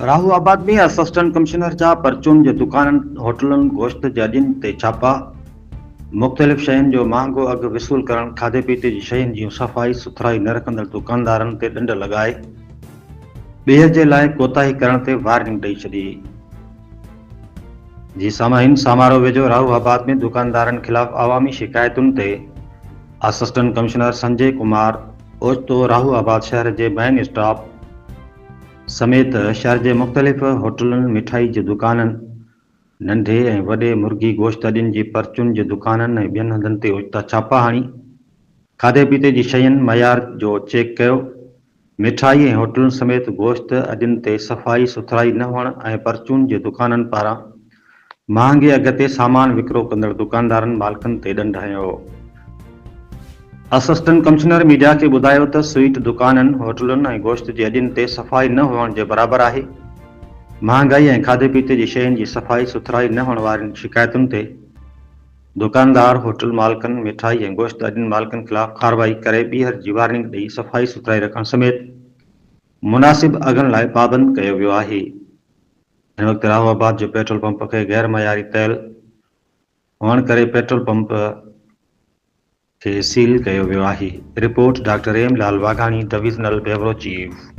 راهو آباد ۾ assistant commissioner جا پرچون جي دڪانن، هوٽلن، گوشت جي اڏين تي ڇاپا، مختلف شين جو مهانگو اگهه وصول ڪرڻ، کاڌي پيتي جي شين جون صفائي سٿرائي نه رکندڙ دڪاندارن تي ڏنڊ لڳائي ٻيهر جي لاء ڪوتاهي ڪرڻ تي وارننگ ڏئي ڇڏي. جي سامعين سامارو ويجهو راهو آباد ۾ دڪاندارن خلاف عوامي شڪايتن تي اسسٽنٽ ڪمشنر سنجي ڪمار اوچتو راهو آباد شهر جي مين اسٽاپ سميت شهر جي مختلف هوٽلن، مٺائي جي دڪانن، ننڍي ۽ وڏي مرغي گوشت اڏين جي پرچون جي دڪانن ۽ ٻين هنڌن تي اوچتا ڇاپا هڻي کاڌي پيتي جي شين معيار جو چيڪ ڪيو. مٺائي ۽ هوٽلن سميت گوشت اڏين تي صفائي سٿرائي نه هئڻ ۽ پرچون جي دڪانن پاران مهانگي اگهه تي سامان وڪرو ڪندڙ دڪاندارن مالڪن تي ڏنڊ هنيو. اسسٽنٽ ڪمشنر ميڊيا کي ٻڌايو ته سوئيٽ دڪانن، هوٽلن ۽ گوشت جي اڏين تي صفائي نه هئڻ جي برابر آهي، مهانگائي ۽ کاڌي پيتي جي شين جي صفائي سٿرائي نه هئڻ وارين شڪايتن تي دڪاندار، هوٽل مالڪن، مٺائي ۽ گوشت اڏين مالڪن خلاف ڪارروائي ڪري ٻيهر جي وارننگ ڏئي صفائي سٿرائي رکڻ سميت مناسب اگهن لاء پابند ڪيو ويو آهي. هن وقت راهو آباد جو پيٽرول پمپ کي غير معياري تيل هئڻ ڪري پيٽرول پمپ کي سيل ڪيو ويو آهي. Report, doctor M Lal Waghani, divisional bureau chief.